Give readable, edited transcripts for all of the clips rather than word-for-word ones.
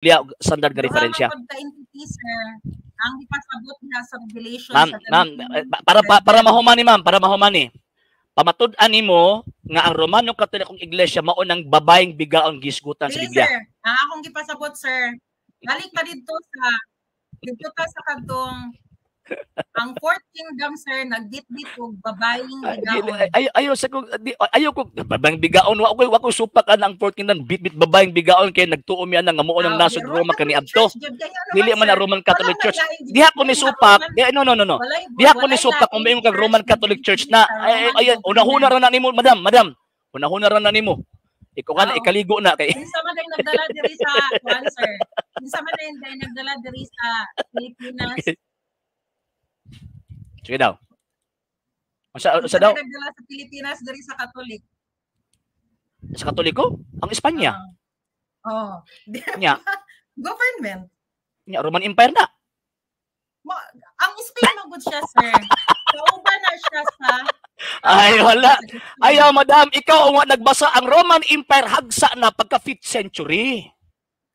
Biblia og standard nga Duha man referensya. Pud ka entity, sir. Ang gipasabot niya sa Revelation Ma'am, ma'am, 17, eh, para mahuman ni ma'am, para mahuman ni. Pamatud-an nimo nga ang Romano Katolikong Iglesia mao nang babaeng bigaon gisgutan sa Dili, Biblia. sir. Ang akong gipasabot, sir. Balik pa didto ta sa kadtong ang fourth kingdom, sir, nagbitbit og babaeng Ay, dili, bigaon. ay, ayo sa ko di, ayo ko babaeng bigaon, wa ko supak ana ang fourth kingdom bitbit babaeng bigaon kay nagtuo mi ana nga mao nang Ah, nasod the Roma Roman kaniadto. Catholic Church jud kay ano Dili man, man ang sir. Roman Catholic Wala Church. may laing Diha ko ni sa supak, Roman di, no, no, no, no. Diha ko ni walay supak kung laing moingon kag church Roman nga Catholic Church na sa ay, Roman ay, ay unahuna government. ra na nimo, madam, madam. Unahuna ra na nimo. Ikaw ka na Oo. Ikaligo na kay Kinsa man ang nagdala diri sa kuan, sir? Kinsa man ang nagdala diri sa Pilipinas? Okay. Sige daw. Unsa Kinsa daw? man nagdala sa Pilipinas diri sa Catholic? Sa Katoliko? Ang Espanya. Oh. Nya, Government. Nya Roman Empire na. Ang Spain man gud siya, sir. Kauban na siya sa Ay, wala. sa Spain. Ayaw, madam, ikaw ang wa nagbasa. Ang Roman Empire hagsa na pagka 5th century.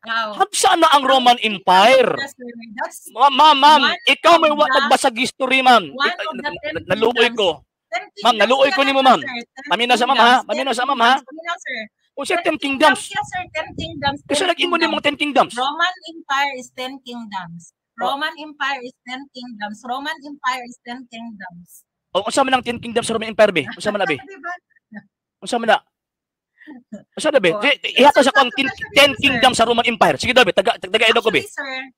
Aw. Hagsa na ang Ang Roman Spain man gud Empire. siya, sir. That's Ma'am, ma'am, ma'am, one ikaw may of wa the nagbasa history, ma'am. one of the 10 Naluoy kingdoms. ko. 10 Ma'am, kingdoms naluoy ko kaya nimo, na, ma'am. sir. 10 Paminaw sa ma'am ha. kingdoms, 10 Paminaw sa ma'am ha. kingdoms. Paminaw, sir. Unsa 10 10 kingdoms? kingdoms siya, sir. 10 kingdoms, Kasi 10 nag-ingon kingdoms. nimong 10 kingdoms. Roman Empire is 10 kingdoms. Oh. Roman Empire is 10 kingdoms. Roman Empire is 10 kingdoms. O unsa man ang 10 kingdoms sa Roman Empire be? Unsa man na be? Di ba? Unsa man na? Unsa na be? Oh. Ihatag sa ko ang Unsa 10, na siya 10 dito, sir? Kingdoms sa Roman Empire. Sige daw be, taga ko be.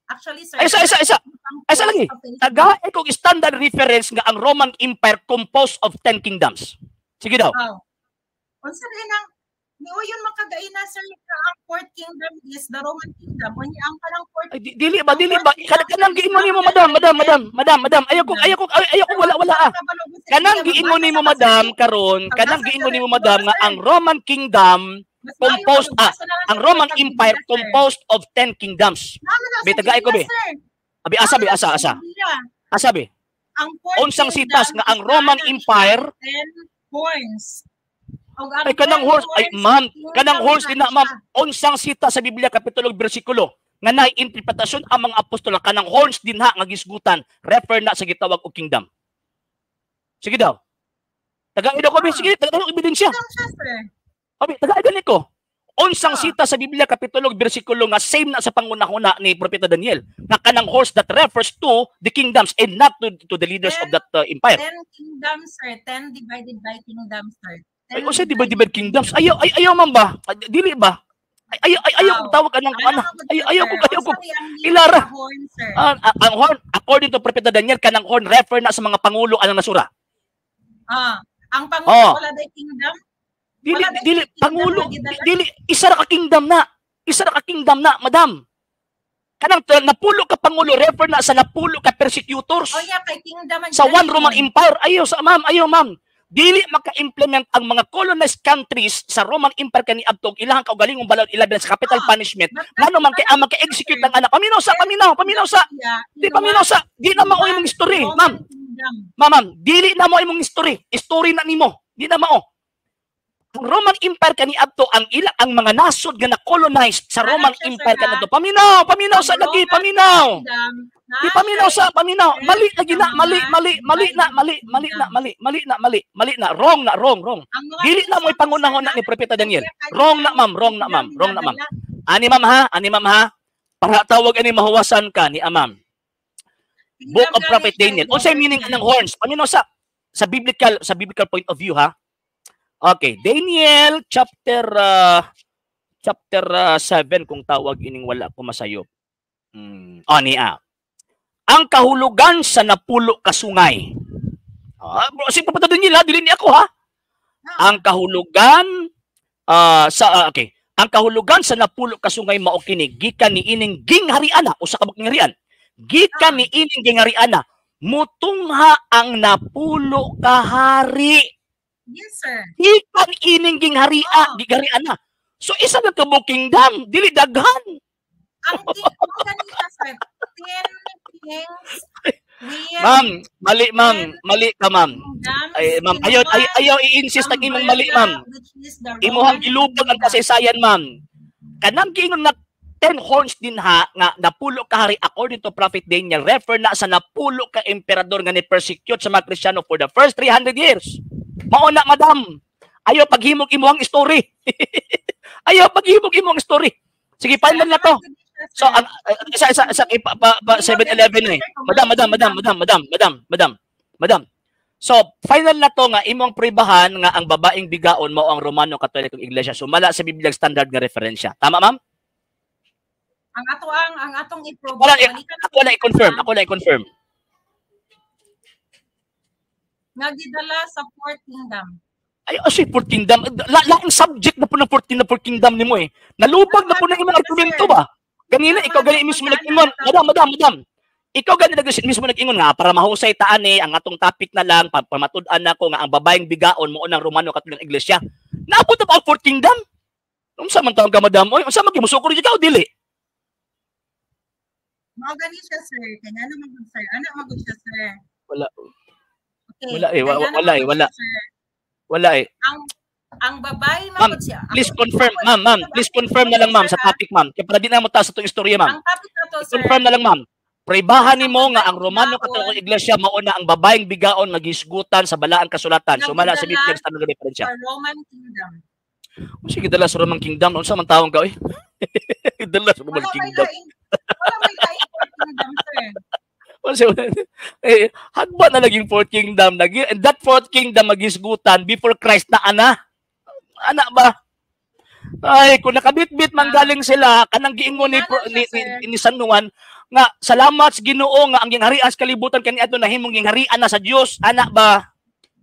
Actually, sir, Ay, isa, isa, isa. ang Ay, isa post lagi. sa Facebook. Taga ko standard reference nga ang Roman Empire composed of 10 kingdoms. Sige daw. Oh. Unsa rin ang niuyon makagaina, sir, nga ang fourth kingdom is the Roman kingdom. Unya ang kanang fourth Ay, dili ba, ang dili fourth ba? kingdom Kanang giingon nimo, madam, madam, madam, madam, madam. Ayaw ko wala wala ah. Kanang giingon nimo, madam, karon, kanang giingon nimo, madam, nga ang Roman kingdom composed ang Roman Empire composed of 10 kingdoms. Be, tagay ko, be. Abi, asa be, asa, asa. Asa be? Ang fourth Unsang kingdom sitas nga ang is Roman naa na siya Empire 10 horns. Og ang Ay, kanang 10 horse ay horns, ma'am, kanang kingdom horse na din na, ma'am. siya. Unsang sita sa Biblia, kapitulo ug bersikulo nga naay interpretasyon ang mga apostol nga kanang horns din ha nga gisgutan refer na sa gitawag og kingdom? Sige daw. Taga ko be, sige, taga ebidensya. Kingdom siya, sir. Abi, taga gani ko. Unsang sita sa Biblia, kapitulo ug bersikulo nga same na sa pangunahuna ni Propeta Daniel nga kanang horse that refers to the kingdoms and not to the leaders of that empire? 10 kingdoms, sir. 10 divided by kingdoms, sir. 10 Ay, unsa divide divide kingdoms? Ayaw, ay, ayaw man ba? Ay, dili ba? Ay, ayaw, ay, ayaw kong tawag anang ana. Ay, ayaw ko. Ilara. Horn, sir. Ang horn, according to Propeta Daniel, kanang horn refer na sa mga pangulo anang nasura. Ah, ang pangulo wala day kingdom. Dili, Wala ba dili, kingdom pangulo, na gidala? dili, isa ra ka kingdom na. Isa ra ka kingdom na, madam. Kanang napulo ka pangulo refer na sa napulo ka persecutors. Oh yeah, kay kingdom ang Sa one gidala Roman yun. Empire. Ayaw sa ma'am, ayaw, ma'am. Dili maka-implement ang mga colonized countries sa Roman Empire kaniadto og ilahang kaugalingong balod ilabi na sa capital punishment. Ngano man kay ang maka-execute ang anak. Paminaw sa, paminaw, paminaw sa. Di paminaw sa, di na mao imong history, ma'am. Ma'am, ma'am, dili na mo imong history. Story na nimo. Di na mao. Ang Roman Empire kaniadto ang ila ang mga nasod nga na-colonized sa Ano Roman siya, sir, Empire ha? Kaniadto. Paminaw, paminaw sa lagi, paminaw. Di paminaw sa paminaw. Mali lagi na, mali, mali, mali na, mali, mali na, mali, mali na, mali, mali na, wrong na, wrong, wrong. Dili na mo'y pangunahon na ni Propeta Daniel. Wrong na, ma'am, wrong na, ma'am, wrong na, ma'am. Ani, ma'am, ha, ani, ma'am, ha. Para tawag ani mahuwasan ka ni amam. Book of Prophet Daniel. Unsay meaning ng horns? Paminaw sa biblical point of view ha. Okay, Daniel chapter 7 kung tawag ining wala ko masayop. Oh, niya. Ang kahulugan sa napulo ka sungay. Ah, bro, si Propeta Daniel ha, dili ni ako ha. Ang kahulugan sa okay. Ang kahulugan sa napulo ka sungay mao kini: gikan ni ining ginghariana, usa ka gingharian. Gikan ni ining ginghariana mutungha ang napulo ka hari. Yes, sir. Gikan ining gingharia, ginghariana. So isa na ka kingdom, dili daghan. Ang king, ang ganita, sir. 10 kings with Ma'am, mali, ma'am, mali ka, ma'am. Kingdoms Ay, ma'am, in ayaw ay, one ayaw i-insist ang imong mali, ma'am. umbrella, which is the Imuhang Roman gilubag ang kingdom. Kasaysayan, ma'am. Kanang giingon nga 10 horns din ha nga napulo ka hari according to Prophet Daniel refer na sa napulo ka emperador nga ni persecute sa mga Kristiyano for the first 300 years. Mao na, madam. Ayaw paghimog imuhang story. Ayaw paghimog imuhang story. Sige, final na to. So, ang isa isa isa pa, pa, pa 7-Eleven eh. Madam, madam, madam, madam, madam, madam, madam, madam. So, final na to nga imong pribahan nga ang babaeng bigaon mao ang Romano Katolikong Iglesia. Sumala sa Biblia standard nga referensya. Tama, ma'am? Ang atong i-prove. Wala, ako lang i-confirm, ako lang i-confirm. Nga gidala sa fourth kingdom. Ay, oh, si fourth kingdom. Laing subject na po ng 14 na fourth kingdom nimo eh. Nalubag na po ng imong argumento ba? Ganina, ikaw gani mismo nag-ingon. Madam, madam, madam. Ikaw gani mismo nag-ingon nga para mahusay taan eh, ang atong topic na lang, pamatud-an nako nga ang babaeng bigaon mo ng Romano Katolikong Iglesia. Naabot na ba ang fourth kingdom? Unsa man tawag ka, madam? Oy, unsa man gimusuko rin ikaw dili? Mao gani siya, sir. Kay ngano man gud, sir? Ana man gud siya, sir. Wala. Okay. Wala eh, Kay ngano wala man eh, gud wala. siya, sir. Wala eh. Ang babae man Ma'am, gud siya. please confirm, ma'am, ma'am, please confirm na lang, ma'am, sa topic, ma'am. Kaya para di na mo ta sa itong istorya, ma'am. Ang topic na to, sir. Confirm na lang, ma'am. Pribahan nimo nga ang Romano Katolikong Iglesia mao na ang babaeng bigaon nga gisgutan sa balaang kasulatan. Sumala sa Biblia standard referensya. Sa Roman kingdom. Sige, dala sa Roman kingdom. Unsa man tawong ka oy? Dala sa Roman Wala may kingdom. laing wala may laing fourth kingdom, sir. Unsa eh hadba na laging fourth kingdom lagi, and that fourth kingdom magisgutan before Christ na ana. Ana ba? Ay, kung nakabitbit man galing sila kanang giingon ni San Juan nga salamat sa Ginoo nga ang gingharian sa kalibutan kaniadto nahimong gingharian na sa Dios, ana ba?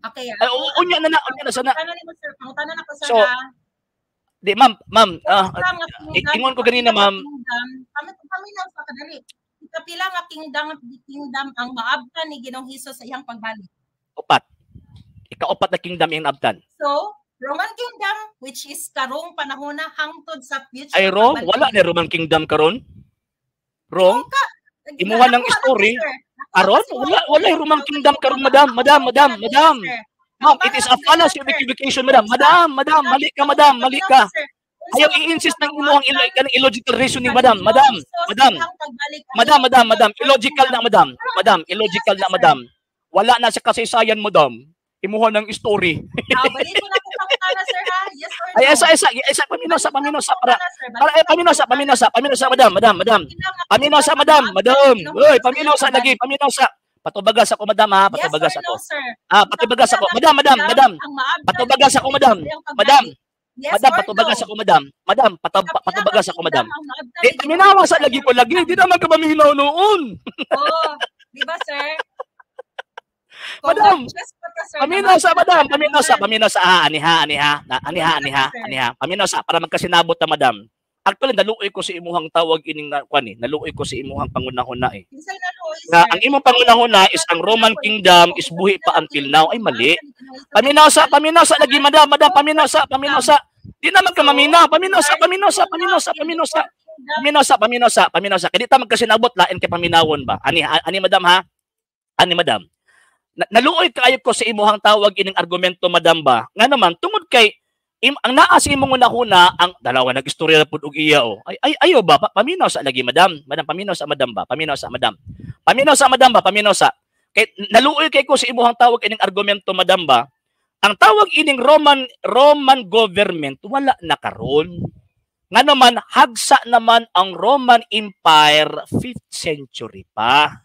Okay. Ay, unya na na, unya na sana. Pangutana nimo, sir. Pangutana na ko, sir. So, ha. Di, ma'am, ma'am, Kapila nga kingdom, ingon ko ganina, kapila nga ma'am. kingdom, kami kami lang sa kadali. Kapila nga kingdom kingdom ang maabtan ni Ginoong Hesus sa iyang pagbalik? Upat. Ikaupat na kingdom iyang naabtan. So, Roman kingdom, which is karong panahon na hangtod sa future Ay, wrong, pagbalik. Wala ni Roman kingdom karon. Wrong. Imuha ng Nakuha lang, story. sir. Nakuha Aron, kasi wala wala yung Roman kingdom karon, madam, madam, madam, madam. Ma'am, it is a fallacy of equivocation, madam. Madam, madam, mali ka, madam, mali ka. Ayaw i-insist ng imuhang kanang illogical reasoning, madam, madam, madam. Madam, madam, madam, illogical na, madam. Madam, illogical na, madam. Wala na sa kasaysayan, madam. Imuha ng story. Ah, balik ko na po pangutana, sir, ha? Yes or no? Ay, esa, esa, esa, paminaw sa, paminaw sa, para, eh, paminaw sa, paminaw sa, paminaw sa, madam, madam, madam. Paminaw sa, madam, madam. Uy, paminaw sa, lagi, paminaw sa. Patubagas ako, madam, ha? Patubagas Yes or ako. no, sir? Ah, patubagas ako. Madam, madam, madam. Patubagas ako, madam. Madam, Yes madam, or patubagas no? ako, madam. Madam, patubagas ako, madam. Eh, paminawa sa lagi ko lagi. Di naman ka maminaw noon. Oo. Di ba, sir? Madam, Kung pa ka, sir, paminaw sa, madam, paminaw sa, naman. Paminaw sa, ah, aniha, aniha, na, aniha, aniha, aniha. Paminaw sa, para magkasinabot ta, madam. Actually, naluoy ko sa imuhang tawag ining na, kwan eh. Naluoy ko sa imuhang pangunahon na eh. Kinsay naluoy, Nga, sir? ang imong pangunahon na is ang Roman Kingdom is buhi pa until now. Ay, mali. Paminaw sa lagi, madam, madam, paminaw sa, paminaw sa. Di naman ka maminaw. Paminaw sa, paminaw sa, paminaw sa, paminaw sa. Paminaw sa, paminaw sa, paminaw sa. Kaya di ta magkasinabot, lain kay paminawon ba? Ani, ani, madam, ha? Ani, madam. Naluoy kaayo ko sa imuhang tawag ining argumento, madam ba? Nga naman, tungod kay ang naa sa imong hunahuna ang dalawa nag-istorya na pud og iya oh. Ay ay ayo ba paminaw sa lagi, madam. Madam, paminaw sa, madam ba? Paminaw sa, madam. Paminaw sa, madam ba? Paminaw sa. Kay naluoy kay ko sa imuhang tawag ining argumento, madam ba? Ang tawag ining Roman government wala na karon. Nga naman hagsa naman ang Roman Empire 5th century pa.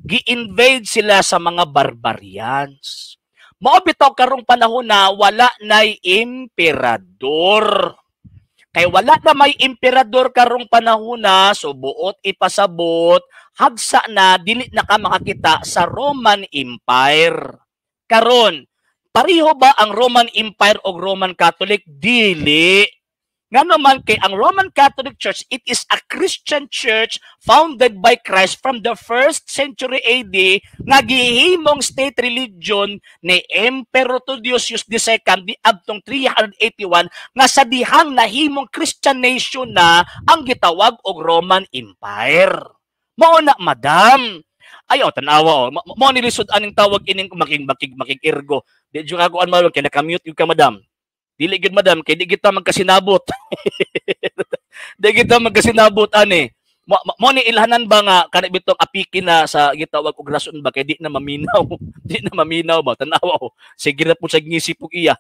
Gi-invade sila sa mga barbarians. Mao bitaw karong panahon na wala nay emperador. Kay wala na may emperador karong panahon na, so buot ipasabot, hagsa na dili na ka makakita sa Roman Empire. Karon, pareho ba ang Roman Empire o Roman Catholic? Dili. Nga naman kay ang Roman Catholic Church, it is a Christian church founded by Christ from the 1st century AD nga gihimong state religion ni Emperor Theodosius II di adtong 381 nga sa dihang nahimong Christian nation na ang gitawag og Roman Empire. Mao na, madam. Ay, oh, tanawa oh. Mao ni lisod aning tawag ining making makig makig ergo. Di jud ako an malong kay naka-mute gyud ka, madam. Dili gyud, madam, kay di kita magkasinabot. Di kita magkasinabot ani. Mo ni ilhanan ba nga kanang bitong apiki na sa gitawag og rason ba kay di na maminaw. Di na maminaw ba, tanawa oh. Sige na po sa ngisip og iya.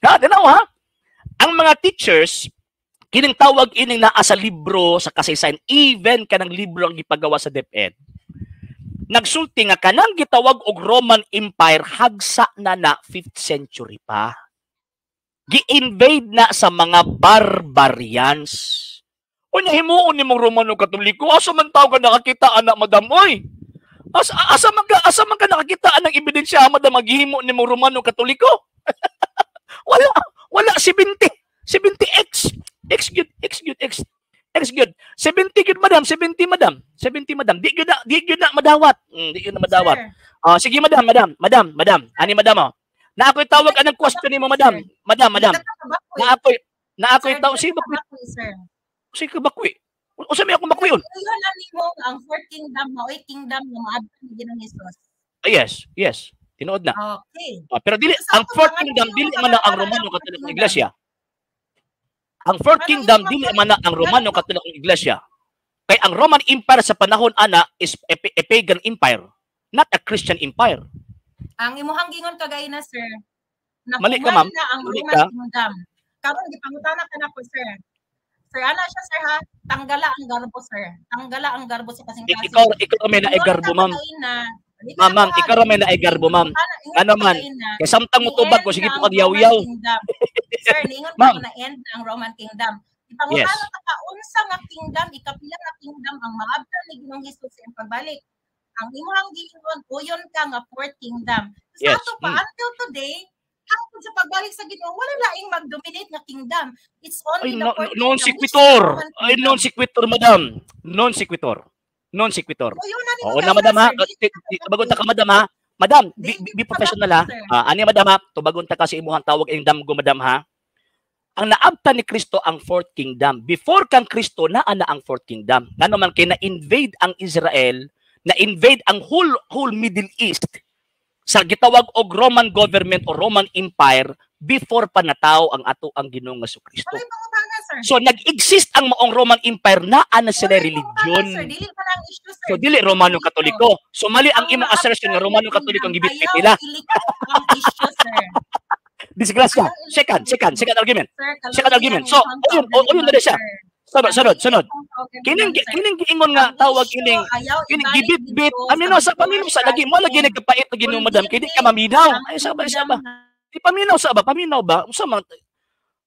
Ha, tanawa ha. Ang mga teachers kining tawag ining naa sa libro sa kasaysayan, even kanang libro ang gipagawa sa DepEd. Nagsulti nga kanang gitawag og Roman Empire hagsa na na 5th century pa. Gi-invade na sa mga barbarians. Unya himuon nimong Romano Katoliko, asa man taw ka nakakita anak, madam, oy? Asa man ka nakakita anang ebidensya, madam, maghimo nimong Romano Katoliko? Wala, wala. 70 70x x good x good x x good 70 good, madam, 70, madam, 70, madam, di gyud na madawat. Di gyud na madawat. Ah, sige, madam, madam, madam, madam, ani, madam, oh. Na ako'y tawag anang question nimo, madam, madam, madam. Na ako'y tawag si bakwi. Si bakwi. Unsa may akong bakwion? Uyon na nimo ang fourth kingdom mao'y kingdom nga moadto ni Ginoong Hesus. Ah, yes. Tinuod na. Okay. Ah, pero dili So, ang fourth ang kingdom ano dili yung man na ang mga Romano fourth Katolikong kingdom? Iglesia. Ang fourth Ano kingdom yung dili mga man na ang Romano Katolikong Iglesia. Kay ang Roman Empire sa panahon ana is a pagan empire, not a Christian empire. Ang imuhang gingon kagay na, sir. Mali ka, Nahuman ma'am. na ang Mali Roman ka. kingdom. Karon gipangutana ka nako, sir. Sir, ana siya, sir, ha. Tanggala ang garbo, sir. Tanggala ang garbo sa kasing-kasing. Ikaw may naegarbo, ma'am. Ma'am, ma'am, ikaw ra may naegarbo, ma'am. Ano man, kay samtang mo tubag ko, sige po kag yaw-yaw. Sir, niingon Ma'am. ko na end na ang Roman kingdom. Ipangutana ta ka unsa nga kingdom, ikapila nga kingdom ang maabtan ni Ginoong Hesus sa iyang pagbalik. Ang imuhang giingon, uyon ka nga fourth kingdom. Sa ato pa until today, hangtod sa pagbalik sa Ginoo, wala laing mag-dominate nga kingdom. It's only Ay, the no, fourth no, non kingdom, which is the sequitur. Roman Ay, kingdom. non sequitur, madam. Non sequitur. Non sequitur. Uyon na nimo Oo na, kay madam, ha. sir, dili ka Tubagon ta ka, madam, ha. Madam, Dili be ka professional ha. sir. Ah, ani, madam, ha, tubagon ta kasi imuhang tawag ing damgo, madam, ha. Ang naabtan ni Kristo ang fourth kingdom. Before kang Kristo, naa na ang fourth kingdom. Ngano man kay na-invade ang Israel, na-invade ang whole Middle East sa gitawag og Roman government o Roman Empire before pa natawo ang ato ang Ginoong Kristo. Walay pangutana, sir. So nag-exist ang maong Roman Empire, naa na sila Walay pangutana, religion. sir. Dili pa lang issue, sir. So dili Romano Katoliko. So mali ang imong assertion nga Romano Katoliko ang gibitbit nila. Ayaw iliko ang issue, sir. Disgrasya. Ayaw iliko Second, ang second, issue. second argument. Sir, Second kaluoy argument. ang So, imong ayun, ayun na siya. sir. Sunod, sunod, sunod. Kining Kining giingon nga tawag ining kining gibitbit. Amino sa paminaw sa lagi mo lagi nagkapait na Ginoo, madam, kay di ka maminaw. Ay sa ba? Di paminaw sa ba? Paminaw ba? Unsa man?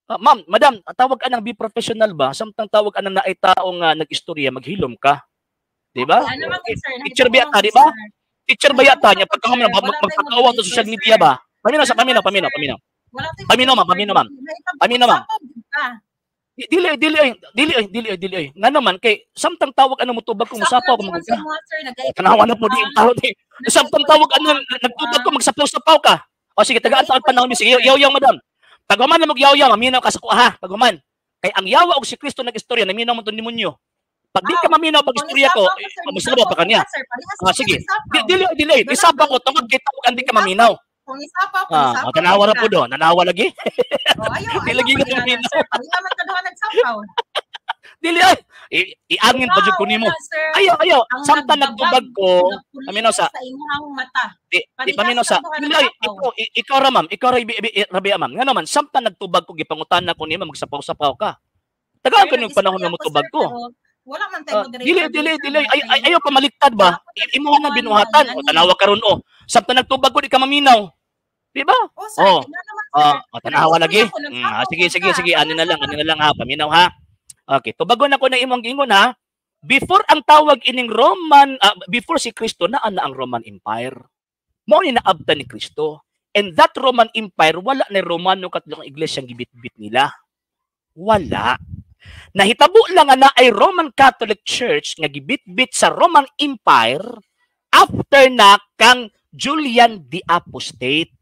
Ah, ma'am, madam, tawag anang be professional ba? Samtang tawag anang naay tao nga nag-istorya, maghilom ka. Di ba? Ano man gud, sir? Teacher ba yata, di ba? Teacher ba yata niya pagka magpakawa sa social media ba? Paminaw sa paminaw, paminaw, paminaw. Paminaw, ma'am, paminaw, ma'am. Paminaw, ma'am. Dili dili ay, dili ay, dili ay, dili ay. Nga naman kay samtang tawag ano motubag ko musapaw ko magud ka. Tanawa na po di tao di. Samtang tawag ano nagtubag ko magsapaw-sapaw ka. O sige, tagaan ta ang panahon ni sige, yaw yaw, madam. Paghuman na magyaw-yaw, maminaw ka sa kuha ha. Paghuman. Kay ang yawa og si Kristo nag-istorya, naminaw mo to demonyo. Pag di ka maminaw pag istorya ko, eh, pa kaniya. Ah, sige. Dili dili, isapaw ko tungod kay tawag andi ka maminaw. Kung isapaw, kung Ah, isapaw. tanawa ra po do, nanawa lagi. Oh, ayaw, Di lagi ka ayaw, maminaw. sir. Pareha man ka duha nagsapaw. Dili ay, iangin pa jud ko nimo. Wala, sir. Ayaw, ayaw. Ang Samtang nagbabag, nagtubag ko, nagpulikat paminaw sa sa imuhang mata. Di paminaw sa Parehas dili ay, ka duha ikaw, ikaw ra, ma'am, ikaw ra rabi, ma'am. Nga naman samtang nagtubag ko gipangutan na ko nimo magsapaw-sapaw ka. Tagaan ko Sir, yung panahon nga nag-istorya ko, motubag sir, ko. pero wala man tayo Ah, moderator dili dili dito, dili ay, ay kay- ayaw pamaliktad ba? Wala po Imo nga binuhatan. O tanawa karon o. Samtang nagtubag ko di ka maminaw. Di ba? Oh, sir, Oh. tingnan naman, sir. Ah, oh, tanawa lagi. Nag-istorya ko, nagsapaw Sige, ko sige, ka. sige. Ano na lang, ano na lang ha, paminaw ha. Okay, tubagon ako na imong giingon ha. Before ang tawag ining Roman, before si Kristo naa na ang Roman Empire. Mao ni naabtan ni Kristo. And that Roman Empire, wala na Romano Katolikong Iglesia ang gibitbit nila. Wala. Nahitabo lang nga na ay Roman Catholic Church nga gibitbit sa Roman Empire after na kang Julian the Apostate.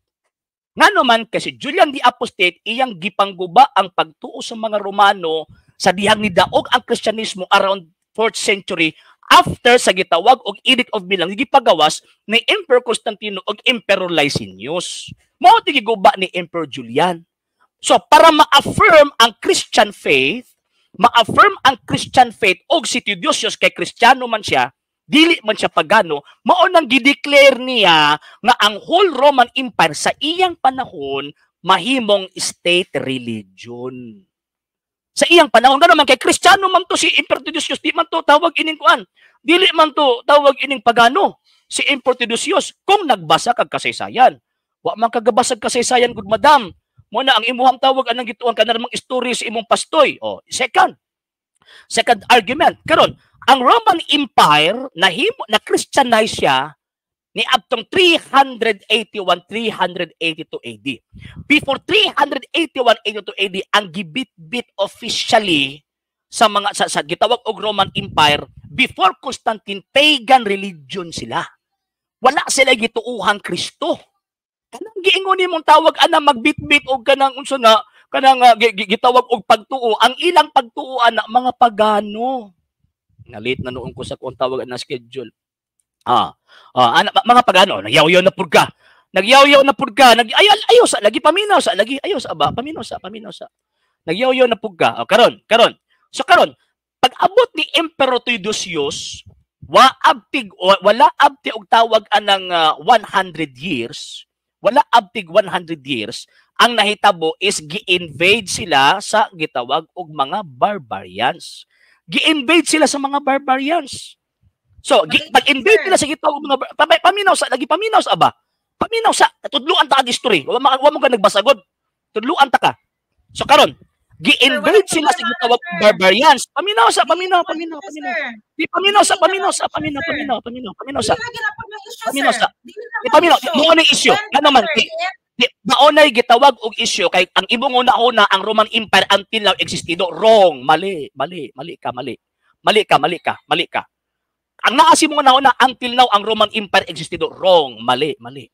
Ngano man kasi Julian the Apostate iyang gipangguba ang pagtuo sa mga Romano sa dihang nidaog ang Kristyanismo around 4th century after sa gitawag og Edict of Milan gipagawas ni Emperor Constantino og Emperor Licinius. Mao ti giguba ni Emperor Julian. So para ma-affirm ang Christian faith, ma-affirm ang Christian faith og si Theodosius kay Kristiyano man siya, dili man siya pagano, mao nang gideclare niya nga ang whole Roman Empire sa iyang panahon mahimong state religion. Sa iyang panahon gano man kay Kristiyano man to si Emperor Theodosius, di man to tawag ining kuan. Dili man to tawag ining pagano si Emperor Theodosius kung nagbasa kag kasaysayan. Wa man kagabasag kasaysayan, good madam. Mo na ang imuhang tawag anang gituan ka na namang story sa imong pastoy. Oh, second. Second argument. Karon, ang Roman Empire nahimo na Christianize siya ni adtong 381 382 AD. Before 381 82 AD, ang gibit-bit officially sa mga sa gitawag og Roman Empire before Constantine, pagan religion sila. Wala sila gituuhang Kristo. Kanang giingon nimong tawag ana magbitbit og kanang unsa na kanang gitawag og pagtuo, ang ilang pagtuo ana mga pagano. Nalit na noon ko sa kung tawag na schedule. Ana, mga pagano, nagyaw-yaw na pud ka. Nagyaw-yaw na pud ka. Nag ay, ayo sa lagi, paminaw sa lagi, ayo sa ba, paminaw sa, paminaw sa. Nagyaw-yaw na pud ka. Oh, karon, karon. So karon, pag abot ni Emperor Theodosius, wa abtig wala abti og tawag anang 100 years, wala abtig 100 years, ang nahitabo is gi-invade sila sa gitawag og mga barbarians. Gi-invade sila sa mga barbarians. So, pag-invade nila sa gitawag og mga paminaw sa lagi, paminaw sa ba? Paminaw sa, tudluan ta kag history. Wa mo ka nagbasagod. Tudluan ta ka. So karon, gi-invade sila sa gitawag og barbarians. Paminaw sa, paminaw, paminaw, paminaw. Di paminaw sa, paminaw sa, paminaw, paminaw, paminaw, paminaw sa. Paminaw sa. Di paminaw, mao ni issue. Ano man, di, maunay gitawag og issue kay ang imong una-una ang Roman Empire until now existido. Wrong, mali, mali, mali ka, mali. Mali ka, mali ka, mali ka. Ang naa si mong una until now ang Roman Empire existido. Wrong, mali, mali.